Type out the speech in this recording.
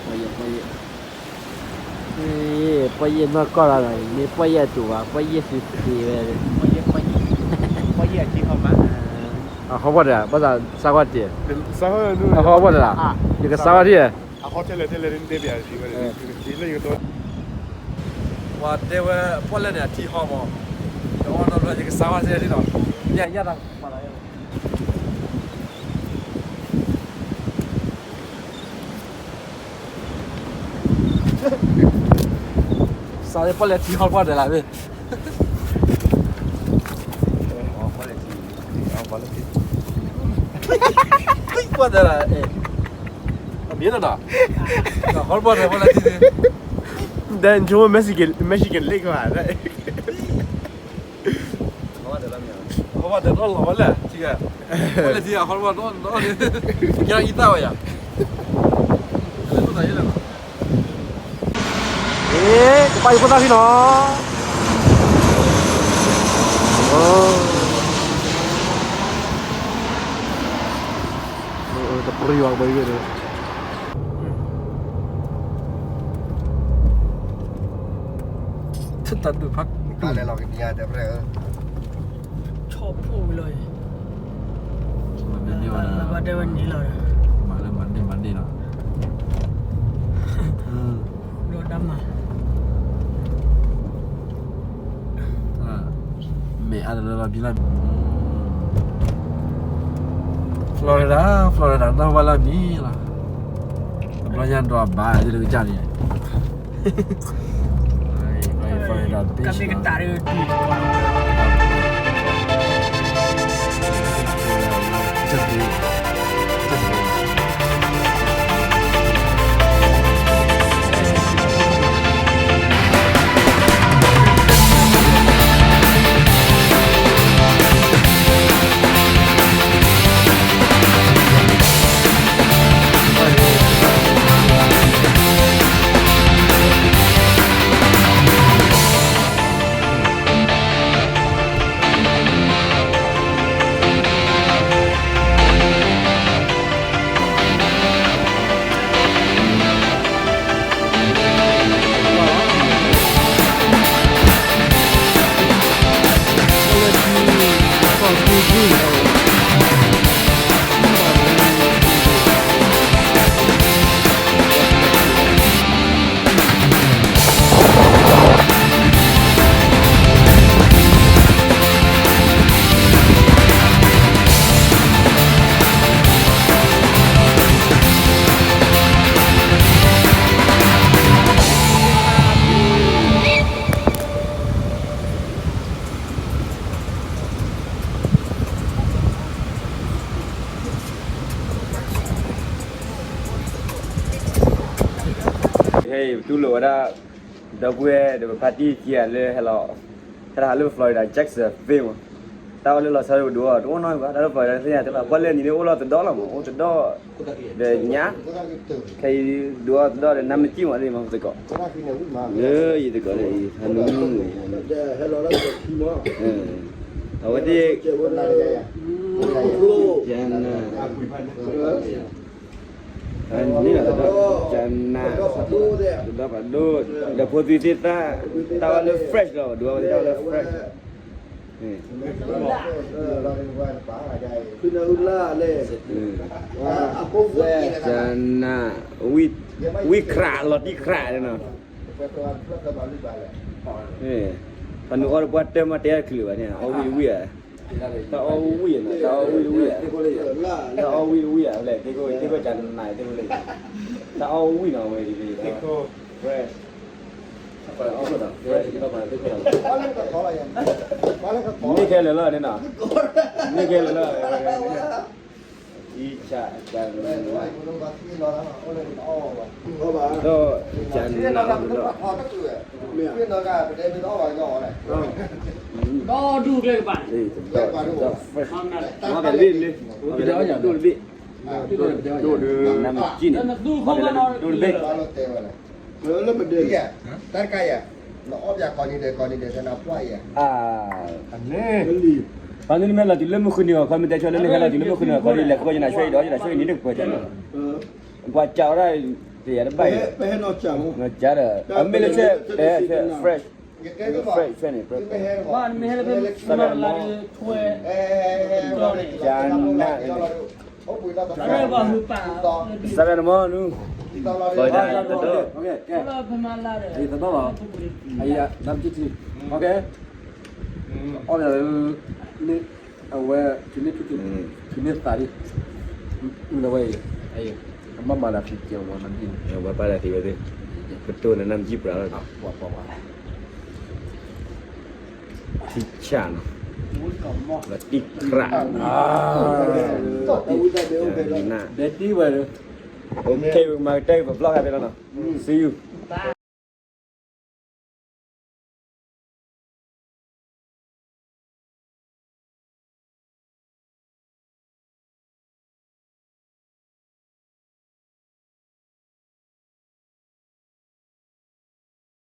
ပှၢ်ယဲၢ်, ပှၢ်ယဲၢ်, ပှၢ်ယဲၢ်နီၢ်ကီၢ်လီၤ, မ့ၢ်ပှၢ်ယဲၢ်အတူးဘၣ်, ပှၢ်ယဲၢ်သ့သ့ဝဲ, ပှၢ်ယဲၢ်, ပှၢ်ယဲၢ်အထံဟီၣ်မး, အဟီၣ်ဘီၣ်တဂၤ, ဘၣ်သးစးဝါတ့ၢ်, အဟီၣ်ဘီၣ်တဂၤ, ယကစးဝါတ့ၢ်, ပှၤတဲဝဲ ပှၢ်လဲၢ်န့ၣ် အထံဟီၣ်မး, ဒီးအီၣ်ဒီးဘျီယကစးဝါတ့ၢ်လံနီၤ, ယဲဒၣ် စးပှၢ်လဲၢ်ထံဟီၣ်ပှၢ်တဂၤလၢ်မ့ၢ်, ပှၢ်တဂၤလၢ်, အမ့ၢ်နီၤ, ဟီၣ်ပှၢ်တဂၤပှၢ်လဲၢ်ထံန့ၣ်, ဒ်ဆိ Mexican, Mexican Lake ဘၣ်, ဟီၣ်ဘီၣ်တၢ်နီၣ်လီၤဝဲလဲၣ်, ထံဂၤ, ဝဲလဲၣ်ထံဂၤ ဟီၣ်ဘီၣ်နီၣ်နီၣ်န့ၣ်, ကဲအံသၣ်ဝဲယၤ, လၢတၢ်ယဲလဲၣ်နီၤ, အ့ ကပၢ်ယဖိသၣ်ဖံနီၤ, တပြံဝဲဘၣ်ယဲန့ၣ် ထတၢ်ဒုးဖးလဲလီၤကနံၤဧါ တဲဖရဲၣ်ဧၢ, ဆီၣ်ဖှိၣ်ဝံၤလီၤအံၤ, မၤလၢမၤဒ့ၣ်မၤဒ့ၣ်လီၤ, ဒီးတၢ်မၤ မ့ၢ်အါတလၢလီၤဘံလီၤ, Florida, Florida နီၢ်ဝဲလၢမံၤလီၤ, တဘျီညါဒွးဘၣ်ယတကစၢ်န့ၣ်, Florida Beach ကမ့ၢ်ကတၢ်ဒုး ဟဲ ပတူၢ်လိာ်ဝဲဒၣ် ဒီပုၢ်ဝဲၢ်ဒီးပဖါတံၢ်ခံဂၤလၢ ဟဲလီၤ ဟဲလီၤဟးလၢ Florida Jacksonville မး, တၢ်အိၣ်လၢလီၤဆီဒိၣ်ကဒိၣ်အီၤ တအိၣ်နီတမံၤဘၣ်, တၢ်လၢ Florida သ့ၣ်ညါတလီၤ, ပှၢ်လဲၢ်နံၤန့ၣ်အိၣ်လီၤတဒီလီၤမး, အိၣ်တဒီဒီးညါ, ခဲအံၤဒိၣ်အီၤတဒီဒီးနါမ့ၢ်ကံၣ်မးသ့ၣ်မးသကိး, လၢယသကိးလၢအံၤ ဟးနုာ် အဝဲသ့ၣ် ကနၤ န့ၣ်လီၤ တဒီ ကနၤ တဒီဖးဒိၣ်, ဒီးဖိသံသ့ၣ်သၣ် တၢ်ဝဲလၢ fresh လီၤ, ဒိးဝဲသ့ၣ်တၢ်ဝဲလၢ fresh, ကနၤ ဝံၣ်ခြး လီၤတံၢ်ခြးန့ၣ်နီၤ, ပှၤနုာ်အီၣ်တပှၢ်တၢၢ်မး တဲတချုးဘၣ်န့ၣ် အီၣ်ဝံၣ်တဝံၣ်ဧါ, တၢ်အီၣ်ဝံၣ်ဧါနီၤ, တၢ်အီၣ်ဝံၣ်တဝံၣ်ဧါ, တၢ်အီၣ်ဝံၣ်တဝံၣ်ဧါ, လဲၤသ့ၣ်ခိၣ် သ့ၣ်ခိၣ်ကနၤ သ့ၣ်ခိၣ်လၢ, တၢ်အီၣ်ဝံၣ်နီၤ အဝဲဒ်န့ၣ် fresh, မ့ၢ်ခဲလၢာ်လီၤန့ၣ်နီၤ, မ့ၢ်ခဲလၢာ်လီၤ, အံၣ်ဆၣ် ကနၤ ဒီးကနၤ ဒီး ဒီဒူၣ်ကျဲကပၤန့ၣ် ဒီဒူၣ်ကျဲကပၤန့ၣ် ဒိၣ်တဘ့ၣ်, နါမ့ၢ်ကံၣ်န့ၣ် ဒိၣ်တဘ့ၣ်, လၢပဒဲ တၢ်တခါယၤ နအီၣ်ပၠးကိးနံၤဒဲး ကိးနံၤဒဲး တနၤပှၢ်ယၤ, ပှၤန့ၣ်မ့ၢ်လီၤတုၤလၢမုၢ်ဃုနံၤအီၤခီ မ့ၢ်တဲဆီလၢနဟဲလီၤတုၤလၢမုၢ်ဃုနံၤအီၤခီ လဲၤဃီယနၤဆွဲအံၤဒီး ယနၤဆွဲအံၤန့ၣ်တကပၤန့ၣ်, ပှၤကးဝဲဒၣ် တယၤတဘၣ်အံၤ, နီၢ်ကါဒီး အမ့ၢ်လၢဆဲး ဆဲး fresh, fresh ဆဲးန့ၣ် fresh, ကနၣ်, စးဒၣ်နမီနူ, လီၤဒၣ်တဒိၣ်, သဘီဘၣ်, အံၤ နမ်ကံထံ, အီၣ်လၢ အဝဲ ထုးန့ၢ်ထူၣ်, ထုးန့ၢ်သးဒ်, အဝဲအံၤ အမၤမၤလၢဖံးကဲဝဲနဒ်န့ၣ်, ဝဲပၢ်လၢသံဝဲသ့ၣ်, ပတိၢ်န့ၣ်နမ်ကံပှၤလီၤ, ပှၤပှၤပှၤ ထံဆၣ်နီၤ, လီၤတံၢ်ကြၢ်, ဒဲတံၢ်ဝဲ, ပမၤကတၢၢ်ပဘျီၣ်ခါဖဲလီၤနီၤ, see you.